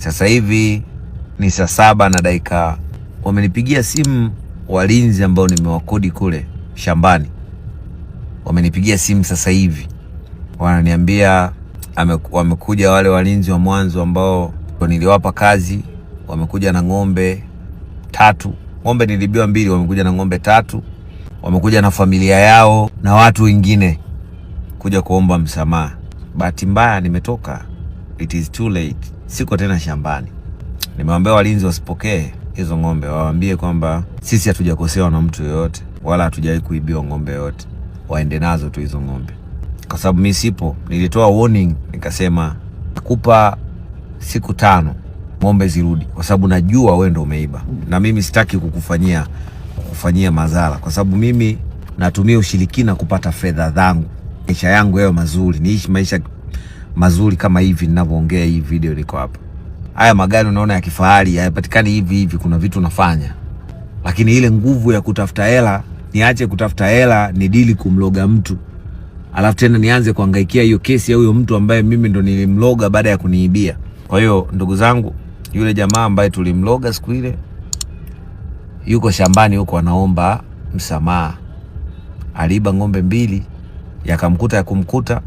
Sasa hivi ni saa 7 na dakika. Wamenipigia simu walinzi ambao nimewakodi kule shambani, wamenipigia simu sasa hivi wananiambia wamekuja wale walinzi wa mwanzo ambao niliwapa kazi, wamekuja na ng'ombe 3. Ng'ombe nilibiwa 2, wamekuja na ng'ombe 3, wamekuja na familia yao na watu wengine kuja kuomba msamaha. Bahati mbaya nimetoka, it is too late, siko tena shambani. Nimewaambia walinzi wasipokee hizo ng'ombe, wawaambie kwamba sisi hatujakosewa na mtu yoyote wala hatujawahi kuibiwa ng'ombe yoyote, waende nazo tu hizo ng'ombe, kwa sababu mimi sipo. Nilitoa warning nikasema nakupa siku 5 ng'ombe zirudi, kwa sababu najua wewe ndo umeiba na mimi sitaki kukufanyia madhara, kwa sababu mimi natumia ushirikina kupata fedha zangu, maisha yangu yawe mazuri, niishi maisha mazuri kama hivi ninavyoongea hii video niko hapa. Haya magari unaona ya kifahari hayapatikani hivi hivi, kuna vitu nafanya, lakini ile nguvu ya kutafuta hela, niache kutafuta hela ni dili kumloga mtu, alafu tena nianze kuhangaikia hiyo kesi ya huyo mtu ambaye mimi ndo nilimloga baada ya kuniibia. Kwa hiyo ndugu zangu, yule jamaa ambaye tulimloga siku ile yuko shambani huko anaomba msamaha. Aliiba ng'ombe 2, yakamkuta ya kumkuta.